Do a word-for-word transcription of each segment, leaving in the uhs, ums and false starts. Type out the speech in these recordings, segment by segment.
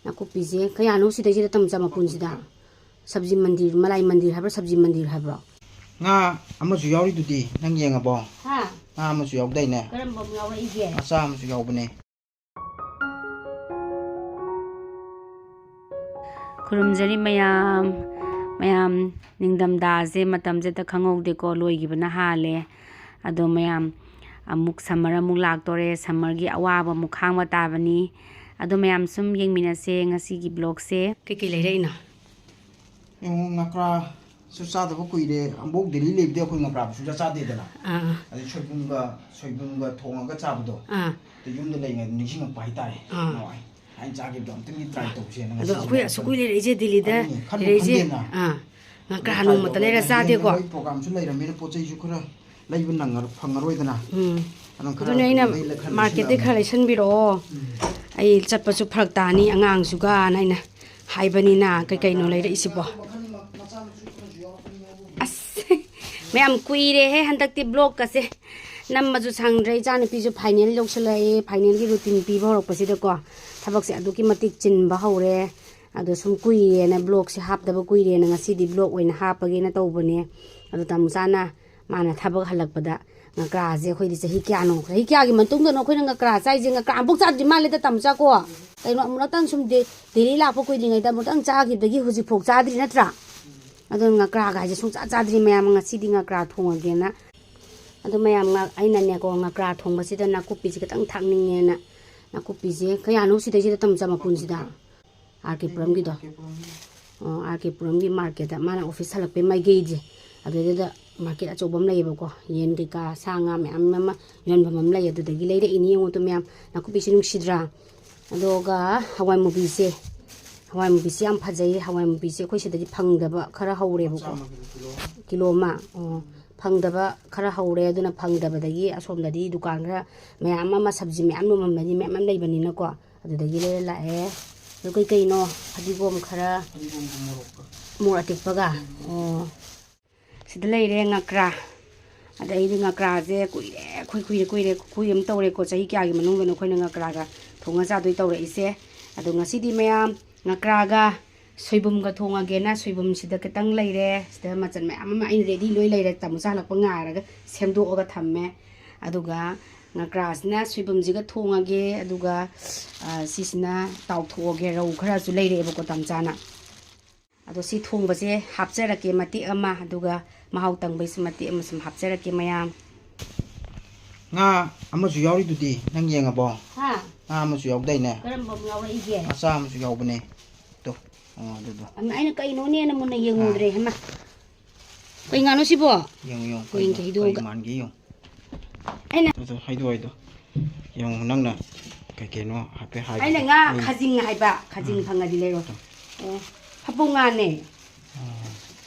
ꯅꯥꯀꯨꯞꯄꯤꯁꯦ ꯀꯌꯥꯅꯣ ꯁꯤꯗꯩꯁꯤꯗ ꯇꯝꯆꯥ ꯃꯄꯨꯟꯁꯤꯗ? ꯁꯕꯖꯤ ꯃꯟꯗꯤꯔ, ꯃꯂꯥꯏ ꯃꯟꯗꯤꯔ ꯍꯥꯏꯕ꯭ꯔꯥ, ꯁꯕꯖꯤ ꯃꯟꯗꯤꯔ ꯍꯥꯏꯕ꯭ꯔꯣ? ꯉꯥ ꯑꯃꯁꯨ ꯌꯥꯎꯔꯤꯗꯨꯗꯤ, ꯅꯪ ꯌꯦꯡꯉꯕꯣ? ꯍꯥ? ꯉꯥ ꯑꯃꯁꯨ ꯌꯥꯎꯗꯥꯏꯅꯦ? ꯀꯔꯝꯕ ꯑꯃ ꯌꯥꯎꯔꯛꯏꯒꯦ? ꯃꯆꯥ ꯑꯃꯁꯨ ꯌꯥꯎꯕꯅꯦ꯫ ꯈꯨꯔꯨꯝꯖꯔꯤ ꯃꯌꯥꯝ꯫ ꯃꯌꯥꯝ, ꯅꯤꯡꯊꯝꯊꯥꯁꯦ ꯃꯇꯝꯁꯦ ꯍꯦꯛꯇ ꯈꯪꯍꯧꯗꯦꯀꯣ, ꯂꯣꯏꯈꯤꯕꯅ ꯍꯥꯜꯂꯦ꯫ ꯑꯗꯣ ꯃꯌꯥꯝ, ꯑꯃꯨꯛ summer ꯑꯃꯨꯛ ꯂꯥꯛꯇꯣꯔꯦ, summerꯒꯤ ꯑꯋꯥꯕ ꯑꯃꯨꯛ ꯈꯥꯡꯕ ꯇꯥꯕꯅꯤ꯫ ꯑꯗꯣ ꯃꯌꯥꯝ ꯁꯨꯝ ꯌꯦꯡꯃꯤꯟꯅꯁꯦ ꯉꯁꯤꯒꯤ vlogꯁꯦ꯫ ꯀꯩꯀꯩ ꯂꯩꯔꯛꯏꯅꯣ? ꯌꯦꯡꯉꯣ, ꯉꯀ꯭ꯔꯥꯁꯨ ꯆꯥꯗꯕ ꯀꯨꯏꯔꯦ꯫ ꯑꯃꯨꯛ ꯗꯦꯜꯂꯤ ꯂꯩꯕꯗꯤ ꯑꯩꯈꯣꯏ ꯉꯀ꯭ꯔꯥꯕꯨ ꯁꯨꯡꯆꯥ ꯆꯥꯗꯦꯗꯅ꯫ ꯑꯥ꯫ ꯑꯗꯩ ꯁꯣꯏꯕꯨꯝꯒ, ꯁꯣꯏꯕꯨꯝꯒ ꯊꯣꯡꯉꯒ ꯆꯥꯕꯗꯣ꯫ ꯑꯥ꯫ ꯑꯗ ꯌꯨꯝꯗ ꯂꯩꯔꯤꯉꯩꯗ ꯅꯤꯡꯁꯤꯡꯉꯛꯄ ꯍꯥꯏꯇꯥꯔꯦ꯫ ꯑꯥ꯫ ꯅꯍꯥꯟꯋꯥꯏ ꯊꯥꯏꯅ ꯆꯥꯈꯤꯕꯗꯣ ꯑꯝꯇꯪꯗꯤ try ꯇꯧꯁꯦꯅ ꯑꯗꯣ ꯉꯁꯤꯁꯦ ꯑꯩꯈꯣꯏ ꯑꯁꯨꯛ ꯂꯥꯛꯄꯅꯤ꯫ ꯀꯨꯏ ꯂꯩꯔꯛꯏꯁꯦ ꯗꯦꯜꯂꯤꯗ ꯑꯗꯨꯅꯦ, ꯈꯟꯕꯨ ꯂꯩꯔꯛꯏꯁꯦ꯫ ꯈꯟꯗꯦꯅ꯫ ꯑꯥ꯫ ꯉꯀ꯭ꯔꯥ ꯑꯗꯨ try ꯅꯣꯡꯃꯇ ꯇꯧꯔꯒ ꯂꯩꯔ ꯉꯁꯤꯁꯦ ꯆꯥꯗꯦꯀꯣ꯫ ꯅꯣꯏ program ꯁꯨ ꯂꯩꯔꯝꯃꯤꯅ ꯄꯣꯠ ꯆꯩꯁꯨ ꯈꯔ ꯂꯩꯕ ꯅꯪꯉꯔꯣꯏ, ꯐꯪꯉꯔꯣꯏꯗꯅ꯫ ꯎꯝ꯫ ꯑꯗꯨꯝ ꯈꯔ ꯑꯗꯨꯅꯦ ꯑꯩꯅ ꯑꯗꯨꯗꯩ ꯈꯔ market ꯇꯩ ꯂꯩꯁꯤꯜꯂꯛꯑꯕꯅꯤ꯫ ꯈꯔ ꯂꯩꯁꯟꯕꯤꯔꯛꯑꯣ꯫ ꯎꯝ꯫ ꯑꯩ ꯆꯠꯄꯁꯨ ꯐꯔꯛ ꯇꯥꯅꯤ, ꯑꯉꯥꯡꯁꯨꯒꯅ ꯑꯩꯅ ꯍꯥꯏꯕꯅꯤꯅ꯫ ꯀꯩ ꯀꯩꯅꯣ ꯂꯩꯔꯛꯏꯁꯤꯕꯣ? ꯑꯁ, ꯃꯌꯥꯝ ꯀꯨꯏꯔꯦꯍꯦ ꯍꯟꯗꯛꯇꯤ vlogꯀꯁꯦ ꯅꯝꯕꯁꯨ ꯁꯪꯗ꯭ꯔꯦ꯫ ꯏꯆꯥꯅꯨꯄꯤꯁꯨ final ꯌꯧꯁꯜꯂꯛꯑꯦ, finalꯒꯤ routine ꯄꯤꯕ ꯍꯧꯔꯛꯄꯁꯤꯗꯀꯣ ꯊꯕꯛꯁꯦ ꯑꯗꯨꯛꯀꯤ ꯃꯇꯤꯛ ꯆꯤꯟꯕ ꯍꯧꯔꯦ꯫ ꯑꯗꯣ ꯁꯨꯝ ꯀꯨꯏꯔꯦꯅ, vlogꯁꯦ ꯍꯥꯞꯇꯕ ꯀꯨꯏꯔꯦꯅ ꯉꯁꯤꯗꯤ vlog ꯑꯣꯏꯅ ꯍꯥꯞꯄꯒꯦꯅ ꯇꯧꯕꯅꯦ꯫ ꯑꯗꯣ ꯇꯥꯃꯣꯆꯥꯅ ꯃꯥꯅ ꯊꯕꯛ ꯍꯜꯂꯛꯄꯗ ꯉꯀ꯭ꯔꯥꯁꯦ, ꯑꯩꯈꯣꯏꯗꯤ ꯆꯍꯤ ꯀꯌꯥꯅꯣ, ꯆꯍꯤ ꯀꯌꯥꯒꯤ ꯃꯇꯨꯡꯗꯅꯣ ꯑꯩꯈꯣꯏꯅ ꯉꯀ꯭ꯔꯥ ꯆꯥꯏꯁꯦ? ꯉꯀ꯭ꯔꯥ ꯑꯃꯐꯥꯎ ꯆꯥꯗ꯭ꯔꯤ ꯃꯥꯜꯂꯦꯗ ꯇꯥꯃꯣꯆꯥ ꯀꯣ꯫ ꯀꯩꯅꯣ, ꯑꯃꯨꯔꯛꯇꯪ ꯁꯨꯝ ꯗꯦ-, ꯗꯦꯜꯂꯤ ꯂꯥꯛꯄ ꯀꯨꯏꯗ꯭ꯔꯤꯉꯩꯗ ꯑꯃꯨꯛꯇꯪ ꯆꯥꯈꯤꯕꯗꯒꯤ ꯍꯧꯖꯤꯛꯐꯥꯎ ꯆꯥꯗ꯭ꯔꯤ ꯅꯠꯇ꯭ꯔꯥ? ꯑꯗꯣ ꯉꯀ꯭ꯔꯥꯒ ꯍꯥꯏꯁꯦ ꯁꯨꯡꯆꯥ ꯆꯥꯗ꯭ꯔꯤ ꯃꯌꯥꯝ꯫ ꯉꯁꯤꯗꯤ ꯉꯀ꯭ꯔꯥ ꯊꯣꯡꯉꯒꯦꯅ꯫ ꯑꯗꯣ ꯃꯌꯥꯝ, ꯉ-, ꯑꯩꯅꯅꯦꯀꯣ, ꯉꯀ꯭ꯔꯥ ꯊꯣꯡꯕꯁꯤꯗ ꯅꯥꯀꯨꯞꯄꯤꯁꯦ ꯈꯤꯇꯪ ꯊꯥꯛꯅꯤꯡꯉꯦꯅ꯫ ꯅꯥꯀꯨꯞꯄꯤꯁꯦ ꯀꯌꯥꯅꯣ ꯁꯤꯗꯩꯁꯤꯗ ꯇꯥꯃꯣꯆꯥ ꯃꯄꯨꯟꯁꯤꯗ? ꯑꯥꯔ ꯀꯦ ꯄꯨꯔꯝꯒꯤꯗꯣ꯫ ꯑꯥꯔ ꯀꯦ ꯄꯨꯔꯝꯒꯤ꯫ ꯑꯣ, ꯑꯥꯔ ꯀꯦ ꯄꯨꯔꯝꯒꯤ marketꯇ ꯃꯥꯅ office ꯍꯜꯂꯛꯄꯩ ꯃꯥꯏꯀꯩꯁꯦ, ꯑꯗꯨꯗꯨꯗ market ꯑꯆꯧꯕ ꯑꯃ ꯂꯩꯌꯦꯕꯀꯣ, ꯌꯦꯟ ꯀꯩꯀꯥ, ꯁꯥ ꯉꯥ ꯃꯌꯥꯝ ꯑꯃ ꯌꯣꯟꯐꯝ ꯑꯃ ꯂꯩ, ꯑꯗꯨꯗꯒꯤ ꯂꯩꯔꯛꯏꯅꯤ꯫ ꯌꯦꯡꯉꯨ ꯇꯨ ꯃꯌꯥꯝ, ꯅꯥꯀꯨꯞꯄꯤꯁꯤ ꯅꯨꯡꯁꯤꯗ꯭ꯔꯥ? ꯑꯗꯨꯒ ꯍꯋꯥꯏ ꯃꯨꯕꯤꯁꯦ, ꯍꯋꯥꯏ ꯃꯨꯕꯤꯁꯦ ꯌꯥꯝ ꯐꯖꯩ꯫ ꯍꯋꯥꯏ ꯃꯨꯕꯤꯁꯦ ꯑꯩꯈꯣꯏ ꯁꯤꯗꯗꯤ ꯐꯪꯗꯕ ꯈꯔ ꯍꯧꯔꯦꯕꯀꯣ꯫ ꯆꯥꯝꯃꯒꯤ ꯀꯤꯂꯣ ꯑꯃ꯫ ꯀꯤꯂꯣ ꯑꯃ? ꯑꯣ, ꯐꯪꯗꯕ ꯈꯔ ꯍꯧꯔꯦ꯫ ꯑꯗꯨꯅ ꯐꯪꯗꯕꯗꯒꯤ ꯑꯁꯣꯝꯗꯗꯤ ꯗꯨꯀꯥꯟ ꯈꯔ ꯃꯌꯥꯝ ꯑꯃ, ꯁꯕꯖꯤ ꯃꯌꯥꯝ ꯌꯣꯟꯐꯝꯗꯗꯤ ꯃꯌꯥꯝ ꯑꯃ ꯂꯩꯕꯅꯤꯅꯀꯣ꯫ ꯑꯗꯨꯗꯒꯤ ꯂꯩꯔ ꯂꯥꯛꯑꯦ꯫ ꯑꯗꯨ ꯀꯩꯀꯩꯅꯣ? ꯐꯗꯤꯒꯣꯝ ꯈꯔ, ꯐꯗꯤꯒꯣꯝꯒ ꯃꯣꯔꯣꯛꯀ꯫ ꯃꯣꯔꯣꯛ ꯑꯇꯦꯛꯄꯒ? ꯎꯝ꯫ ꯑꯣ꯫ ꯁꯤꯗ ꯂꯩꯔꯦ ꯉꯀ꯭ꯔꯥ꯫ ꯑꯗ ꯑꯩꯗꯤ ꯉꯀ꯭ꯔꯥꯁꯦ ꯀꯨꯏꯔꯦ, ꯑꯩꯈꯣꯏ ꯀꯨꯏꯔꯦ, ꯀꯨꯏꯔꯦ, ꯈꯨꯀꯨꯏ ꯑꯃ ꯇꯧꯔꯦꯀꯣ꯫ ꯆꯍꯤ ꯀꯌꯥꯒꯤ ꯃꯅꯨꯡꯗꯅꯣ ꯑꯩꯈꯣꯏꯅ ꯉꯀ꯭ꯔꯥꯒ ꯊꯣꯡꯉ ꯆꯥꯗꯣꯏ ꯇꯧꯔꯛꯏꯁꯦ꯫ ꯑꯗꯣ ꯉꯁꯤꯗꯤ ꯃꯌꯥꯝ ꯉꯀ꯭ꯔꯥꯒ ꯁꯣꯏꯕꯨꯝꯒ ꯊꯣꯡꯉꯒꯦꯅ ꯁꯣꯏꯕꯨꯝꯁꯤꯗ ꯈꯤꯇꯪ ꯂꯩꯔꯦ꯫ ꯁꯤꯗ ꯃꯆꯜ ꯃꯌꯥꯝ ꯑꯃ ꯑꯩꯅ ready ꯂꯣꯏ ꯂꯩꯔꯦ꯫ ꯇꯥꯃꯣ ꯆꯥ ꯍꯜꯂꯛꯄ ꯉꯥꯏꯔꯒ ꯁꯦꯝꯗꯣꯛꯑꯒ ꯊꯝꯃꯦ꯫ ꯑꯗꯨꯒ ꯉꯀ꯭ꯔꯥꯁꯤꯅ ꯁꯣꯏꯕꯨꯝꯁꯤꯒ ꯊꯣꯡꯉꯒꯦ꯫ ꯑꯗꯨꯒ, ꯑ, ꯁꯤꯁꯤꯅ ꯇꯥꯎꯊꯣꯛꯑꯒꯦ꯫ ꯔꯧ ꯈꯔꯁꯨ ꯂꯩꯔꯛꯑꯦꯕꯀꯣ ꯇꯥꯃꯣ ꯆꯥꯅ꯫ ꯑꯗꯣ ꯁꯤ ꯊꯣꯡꯕꯁꯦ ꯍꯥꯞꯆꯔꯛꯀꯦ ꯃꯇꯦꯛ ꯑꯃ, ꯑꯗꯨꯒ ꯃꯍꯥꯎ ꯇꯪꯕꯩꯁꯨ ꯃꯇꯦꯛ ꯑꯃ ꯁꯨꯝ ꯍꯥꯞꯆꯔꯛꯀꯦ ꯃꯌꯥꯝ꯫ ꯉꯥ ꯑꯃꯁꯨ ꯌꯥꯎꯔꯤꯗꯨꯗꯤ ꯅꯪ ꯌꯦꯡꯉꯕꯣ? ꯍꯥ? ꯉꯥ ꯑꯃꯁꯨ ꯌꯥꯎꯗꯥꯏꯅꯦ? ꯀꯔꯝꯕ ꯑꯃ ꯌꯥꯎꯔꯛꯏꯒꯦ? ꯃꯆꯥ ꯑꯃꯁꯨ ꯌꯥꯎꯕꯅꯦ꯫ ꯇꯣ, ꯑꯣ, ꯑꯗꯨꯗꯣ꯫ ꯑꯃ ꯑꯩꯅ ꯀꯩꯅꯣꯅꯦꯅ ꯃꯨꯟꯅ ꯌꯦꯡꯉꯨꯗ꯭ꯔꯦ, ꯍꯩꯃꯥ꯫ ꯀꯩ ꯉꯥꯅꯣ ꯁꯤꯕꯣ? ꯌꯦꯡꯉꯨ, ꯌꯦꯡꯉꯨ, ꯀꯩꯅꯣ ꯀꯩꯅꯣ, ꯊꯩꯗꯣꯛꯑꯒ꯫ ꯀꯩ ꯃꯥꯟꯒꯦ ꯌꯦꯡꯉꯨ꯫ ꯑꯩꯅ ꯑꯗꯨ ꯍꯩꯗꯣꯛ, ꯍꯩꯗꯣꯛ꯫ ꯌꯦꯡꯉꯨ, ꯅꯪꯅ ꯀꯩ ꯀꯩꯅꯣ ꯍꯥꯏꯐꯦꯠ ꯍꯥꯏꯕꯗꯣ꯫ ꯑꯩꯅ ꯉꯥ ꯑꯩ ꯈꯥꯖꯤꯡ ꯍꯥꯏꯕ, ꯈꯥꯖꯤꯡ ꯎꯝ꯫ ꯐꯪꯉꯗꯤ ꯂꯩꯔꯣ꯫ ꯎꯝ꯫ ꯑꯦ, ꯐꯕꯧ ꯉꯥꯅꯦ꯫ ꯎꯝ꯫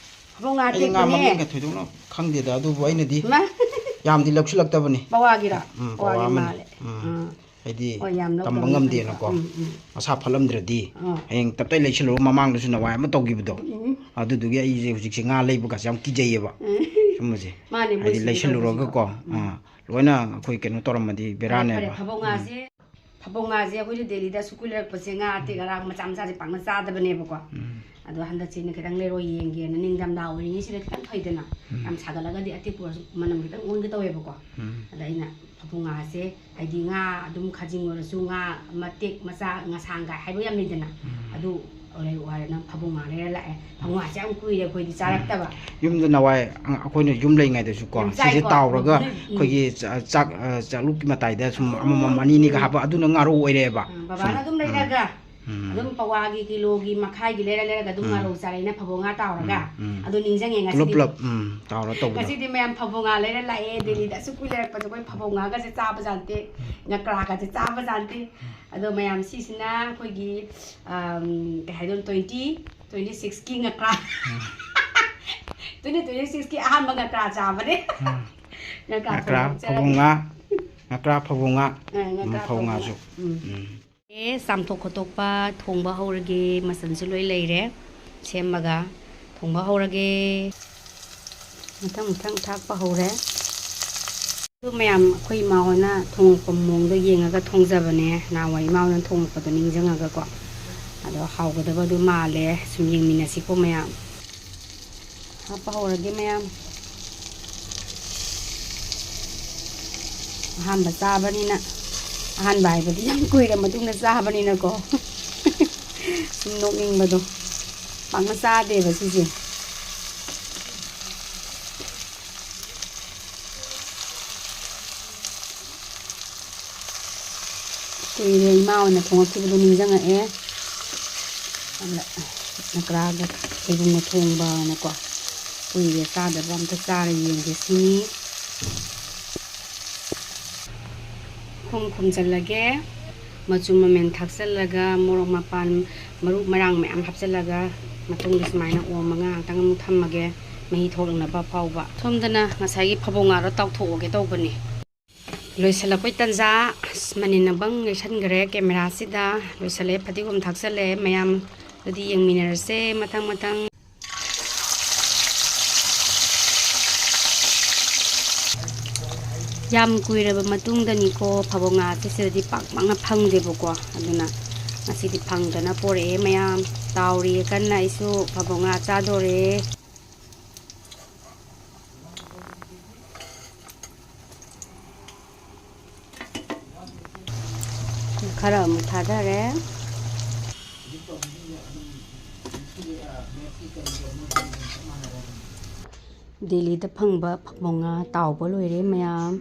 ꯐꯕꯧ ꯉꯥ ꯑꯩ ꯉꯥ ꯑꯇꯦꯛꯄꯅꯦ꯫ ꯃꯃꯤꯡꯒ ꯊꯣꯏꯗꯣꯛꯅ ꯈꯪꯗꯦꯗ, ꯑꯗꯨꯕꯨ ꯑꯩꯅꯗꯤ ꯃꯥ? ꯌꯥꯝꯗꯤ ꯂꯧꯁꯤꯜꯂꯛꯇꯕꯅꯤ꯫ ꯄꯋꯥꯒꯤꯔꯣ? ꯎꯝ, ꯄꯋꯥ ꯄꯋꯥꯒꯤ ꯑꯃꯅꯤ꯫ ꯃꯥꯜꯂꯦ꯫ ꯎꯝ꯫ ꯎꯝ꯫ ꯍꯥꯏꯗꯤ ꯍꯣꯏ, ꯌꯥꯝ ꯇꯝꯕ ꯂꯧꯗꯕꯅ ꯉꯝꯗꯦꯅꯀꯣ꯫ ꯐꯩꯀꯣ꯫ ꯎꯝ, ꯎꯝ꯫ ꯃꯁꯥ ꯐꯠꯂꯝꯗ꯭ꯔꯗꯤ ꯑꯥ꯫ ꯍꯌꯦꯡ ꯇꯞꯇꯥꯏ ꯂꯩꯁꯤꯜꯂꯨꯔꯒ ꯃꯃꯥꯡꯗꯁꯨ ꯅꯋꯥꯏ ꯑꯃ ꯇꯧꯈꯤꯕꯗꯣ꯫ ꯎꯝ꯫ ꯑꯗꯨꯗꯨꯒꯤ ꯑꯩꯁꯦ ꯍꯧꯖꯤꯛꯁꯦ ꯉꯥ ꯂꯩꯕꯒꯁꯦ ꯌꯥꯝ ꯀꯤꯖꯩꯌꯦꯕ꯫ ꯎꯝ꯫ ꯁꯨꯝꯕꯁꯦ꯫ ꯃꯥꯅꯦ, ꯍꯥꯏꯗꯤ ꯃꯣꯏꯁꯤꯡꯁꯦ ꯂꯩꯁꯜꯂꯨꯔꯒꯀꯣ꯫ ꯇꯧꯕꯁꯤꯀꯣ꯫ ꯎꯝ꯫ ꯑꯥ꯫ ꯂꯣꯏꯅ ꯑꯩꯈꯣꯏ ꯀꯩꯅꯣ ꯇꯧꯔꯝꯃꯗꯤ ꯐꯔꯦ, ꯐꯔꯦ, ꯕꯦꯔꯥꯅꯦꯕ꯫ ꯐꯕꯧ ꯎꯝ꯫ ꯉꯥꯁꯦ, ꯐꯕꯧ ꯉꯥꯁꯦ ꯑꯩꯈꯣꯏꯗꯤ ꯗꯦꯜꯂꯤꯗ ꯑꯁꯨꯛ ꯀꯨꯏ ꯂꯩꯔꯛꯄꯁꯦ ꯉꯥ ꯑꯇꯦꯛ ꯑꯔꯥꯡ ꯃꯆꯥ ꯃꯆꯥꯁꯦ ꯄꯥꯛꯅ ꯆꯥꯗꯕꯅꯦꯕꯀꯣ꯫ ꯎꯝ꯫ ꯑꯗꯣ ꯍꯟꯗꯛꯁꯤꯅ ꯈꯤꯇꯪ ꯂꯩꯔꯣ ꯌꯦꯡꯒꯦꯅ, ꯅꯤꯡꯊꯝꯊꯥ ꯑꯣꯏꯔꯤꯉꯩꯁꯤꯗ ꯈꯤꯇꯪ ꯐꯩꯗꯅ꯫ ꯎꯝ꯫ ꯌꯥꯝ ꯁꯥꯒꯠꯂꯒꯗꯤ ꯑꯇꯦꯛꯄ ꯑꯣꯏꯔꯁꯨ ꯃꯅꯝ ꯈꯤꯇꯪ ꯑꯣꯟꯒꯦ ꯇꯧꯋꯦꯕꯀꯣ꯫ ꯎꯝ꯫ ꯑꯗ ꯑꯩꯅ ꯐꯕꯧ ꯉꯥꯁꯦ, ꯍꯥꯏꯗꯤ ꯉꯥ ꯑꯗꯨꯝ ꯈꯥꯖꯤꯡ ꯑꯣꯏꯔꯁꯨ ꯉꯥ ꯃꯇꯦꯛ ꯃꯆꯥ ꯉꯁꯥꯡꯒꯥꯏ ꯍꯥꯏꯕ ꯌꯥꯝ ꯂꯩꯗꯅ꯫ ꯎꯝ꯫ ꯑꯗꯨ ꯂꯩꯔꯛꯑꯣ ꯍꯥꯏꯔꯦ, ꯅꯪ ꯐꯕꯧ ꯉꯥ ꯂꯩꯔ ꯂꯥꯛꯑꯦ꯫ ꯐꯕꯧ ꯉꯥꯁꯦ ꯌꯥꯝ ꯀꯨꯏꯔꯦ ꯑꯩꯈꯣꯏꯗꯤ ꯆꯥꯔꯛꯇꯕ꯫ ꯌꯨꯝꯗ ꯅꯋꯥꯏ ꯑꯩꯈꯣꯏꯅ ꯌꯨꯝ ꯂꯩꯉꯩꯗꯁꯨꯀꯣ, ꯌꯥꯝ ꯁꯤꯁꯦ ꯆꯥꯏꯀꯣ? ꯇꯥꯎꯔꯒ ꯎꯝ, ꯎꯝ꯫ ꯑꯩꯈꯣꯏꯒꯤ ꯆꯥ-, ꯆꯥꯛ, ꯑ, ꯆꯥꯛꯂꯨꯛꯀꯤ ꯃꯇꯥꯏꯗ ꯁꯨꯝ ꯑꯃꯃꯝ, ꯑꯅꯤꯅꯤꯒ ꯍꯥꯞꯄ, ꯑꯗꯨꯅ ꯉꯥꯔꯧ ꯑꯣꯏꯔꯦꯕ꯫ ꯎꯝ, ꯕꯕꯥꯅ ꯁꯨꯝ, ꯑꯗꯨꯝ ꯎꯝ꯫ ꯂꯩꯔꯒ ꯎꯝ꯫ ꯑꯗꯨꯝ ꯄꯋꯥꯒꯤ, ꯀꯤꯂꯣꯒꯤ, ꯃꯈꯥꯏꯒꯤ ꯂꯩꯔ ꯂꯩꯔꯒ ꯑꯗꯨꯝ ꯎꯝ꯫ ꯉꯥꯔꯧ ꯆꯥꯔꯦꯅ ꯐꯕꯧ ꯉꯥ ꯇꯥꯎꯔꯒ꯫ ꯎꯝ, ꯎꯝ꯫ ꯑꯗꯨ ꯅꯤꯡꯁꯤꯡꯉꯦ ꯄꯨꯂꯞ ꯉꯁꯤꯗꯤ꯫ ꯄꯨꯂꯞ, ꯎꯝ, ꯇꯥꯎꯔ ꯇꯧꯕꯗꯣ꯫ ꯉꯁꯤꯗꯤ ꯃꯌꯥꯝ ꯐꯕꯧ ꯉꯥ ꯂꯩꯔ ꯂꯥꯛꯑꯦ꯫ ꯗꯦꯜꯂꯤꯗ ꯑꯁꯨꯛ ꯀꯨꯏ ꯂꯩꯔꯛꯄꯁꯦ ꯑꯩꯈꯣꯏ ꯐꯕꯧ ꯉꯥꯒꯁꯦ ꯆꯥꯕ ꯖꯥꯠ ꯅꯠꯇꯦ, ꯎꯝ꯫ ꯉꯀ꯭ꯔꯥꯒꯁꯦ ꯆꯥꯕ ꯖꯥꯠ ꯅꯠꯇꯦ꯫ ꯎꯝ꯫ ꯑꯗꯣ ꯃꯌꯥꯝ ꯁꯤꯁꯤꯅ ꯑꯩꯈꯣꯏꯒꯤ, ꯑꯝ, ꯀꯩ ꯍꯥꯏꯗꯣꯏꯅꯣ, twenty twenty sixꯀꯤ ꯉꯀ꯭ꯔꯥ꯫ ꯎꯝ꯫ Twenty twenty sixꯀꯤ ꯑꯍꯥꯟꯕ ꯉꯀ꯭ꯔꯥ ꯆꯥꯕꯅꯦ꯫ ꯎꯝ꯫ ꯉꯀ꯭ꯔꯥ ꯉꯀ꯭ꯔꯥ, ꯊꯣꯡꯕ ꯆꯥꯔꯅꯤ꯫ ꯐꯕꯧ ꯉꯥ, ꯉꯀ꯭ꯔꯥ ꯐꯕꯧ ꯉꯥ꯫ ꯑ, ꯉꯀ꯭ꯔꯥ ꯎꯝ, ꯐꯕꯧ ꯐꯕꯧ ꯉꯥꯁꯨ꯫ ꯉꯥ꯫ ꯎꯝ꯫ ꯎꯝ꯫ ꯑꯦ, ꯆꯥꯝꯊꯣꯛ ꯈꯣꯠꯇꯣꯛꯄ ꯊꯣꯡꯕ ꯍꯧꯔꯒꯦ꯫ ꯃꯆꯜꯁꯨ ꯂꯣꯏ ꯂꯩꯔꯦ꯫ ꯁꯦꯝꯃꯒ ꯊꯣꯡꯕ ꯍꯧꯔꯒꯦ꯫ ꯃꯊꯪ ꯃꯊꯪ ꯊꯥꯛꯄ ꯍꯧꯔꯦ꯫ ꯑꯗꯨ ꯃꯌꯥꯝ, ꯑꯩꯈꯣꯏ ꯏꯃꯥ ꯍꯣꯏꯅ ꯊꯣꯡꯉꯛꯄ ꯃꯑꯣꯡꯗꯣ ꯌꯦꯡꯉꯒ ꯊꯣꯡꯖꯕꯅꯦ, ꯅꯍꯥꯟꯋꯥꯏ ꯏꯃꯥ ꯍꯣꯏꯅ ꯊꯣꯡꯉꯛꯄꯗꯣ ꯅꯤꯡꯁꯤꯡꯉꯒꯀꯣ꯫ ꯑꯗꯣ ꯍꯥꯎꯒꯗꯕ ꯑꯗꯨ ꯃꯥꯜꯂꯦ꯫ ꯁꯨꯝ ꯌꯦꯡꯃꯤꯟꯅꯁꯤꯀꯣ ꯃꯌꯥꯝ꯫ ꯍꯥꯞꯄ ꯍꯧꯔꯒꯦ ꯃꯌꯥꯝ꯫ ꯑꯍꯥꯟꯕ ꯆꯥꯕꯅꯤꯅ, ꯑꯍꯥꯟꯕ ꯍꯥꯏꯕꯗꯤ ꯌꯥꯝ ꯀꯨꯏꯔ ꯃꯇꯨꯡꯗ ꯆꯥꯕꯅꯤꯅꯀꯣ꯫ ꯁꯨꯝ ꯅꯣꯛꯅꯤꯡꯕꯗꯣ꯫ ꯄꯥꯛꯅ ꯆꯥꯗꯦꯕ ꯁꯤꯁꯦ꯫ ꯀꯨꯏꯔꯦ ꯏꯃꯥ ꯍꯣꯏꯅ ꯊꯣꯡꯉꯛꯈꯤꯕꯗꯣ ꯅꯤꯡꯁꯤꯡꯉꯛꯑꯦ꯫ ꯑꯗ ꯅꯀ꯭ꯔꯥꯒ ꯁꯣꯏꯕꯨꯝꯒ ꯊꯣꯡꯕꯅꯀꯣ꯫ ꯀꯨꯏꯔꯦ ꯆꯥꯗꯕ, ꯑꯝꯇ ꯆꯥꯔ ꯌꯦꯡꯒꯦ ꯁꯤꯅꯤ꯫ ꯈꯨꯝ ꯈꯨꯝꯖꯤꯜꯂꯒꯦ꯫ ꯃꯆꯨ ꯃꯃꯦꯟ ꯊꯥꯛꯆꯜꯂꯒ, ꯃꯣꯔꯣꯛ ꯃꯄꯥꯟ, ꯃꯔꯨ ꯃꯔꯥꯡ ꯃꯌꯥꯝ ꯍꯥꯞꯆꯜꯂꯒ, ꯃꯇꯨꯡꯗ ꯁꯨꯃꯥꯏꯅ ꯑꯣꯝꯃꯒ ꯉꯥꯏꯍꯥꯛꯇꯪ ꯑꯃꯨꯛ ꯊꯝꯃꯒꯦ, ꯃꯍꯤ ꯊꯣꯛꯂꯛꯅꯕ ꯐꯥꯎꯕ꯫ ꯁꯣꯝꯗꯅ ꯉꯁꯥꯏꯒꯤ ꯐꯕꯧ ꯉꯥꯗꯣ ꯇꯥꯎꯊꯣꯛꯑꯒꯦ ꯇꯧꯕꯅꯤ꯫ ꯂꯣꯏꯁꯤꯜꯂꯛꯄꯩ ꯇꯟꯖꯥ꯫ ꯑꯁ, ꯃꯅꯤꯟ ꯑꯃꯪ ꯌꯩꯁꯟꯈ꯭ꯔꯦ ꯀꯦꯃꯦꯔꯥꯁꯤꯗ꯫ ꯂꯣꯏꯁꯤꯜꯂꯛꯑꯦ, ꯐꯗꯤꯒꯣꯝ ꯊꯥꯛꯆꯜꯂꯦ ꯃꯌꯥꯝ꯫ ꯑꯗꯨꯗꯤ ꯌꯦꯡꯃꯤꯟꯅꯔꯁꯦ ꯃꯊꯪ ꯃꯊꯪ꯫ ꯌꯥꯝ ꯀꯨꯏꯔꯕ ꯃꯇꯨꯡꯗꯅꯤꯀꯣ ꯐꯕꯧ ꯉꯥꯁꯦ ꯁꯤꯗꯗꯤ ꯄꯥꯛ ꯄꯥꯛꯅ ꯐꯪꯗꯦꯕꯀꯣ꯫ ꯑꯗꯨꯅ ꯉꯁꯤꯗꯤ ꯐꯪꯗꯅ ꯄꯣꯔꯛꯑꯦ ꯃꯌꯥꯝ꯫ ꯇꯥꯎꯔꯤꯌꯦ ꯀꯟꯅ ꯑꯩꯁꯨ ꯐꯕꯧ ꯉꯥ ꯆꯥꯗꯣꯔꯦ꯫ ꯈꯔ ꯑꯃꯨꯛ ꯊꯥꯗꯔꯦ꯫ ꯗꯦꯜꯂꯤꯗ ꯐꯪꯕ ꯐꯕꯧ ꯉꯥ ꯇꯥꯎꯕ ꯂꯣꯏꯔꯦ ꯃꯌꯥꯝ꯫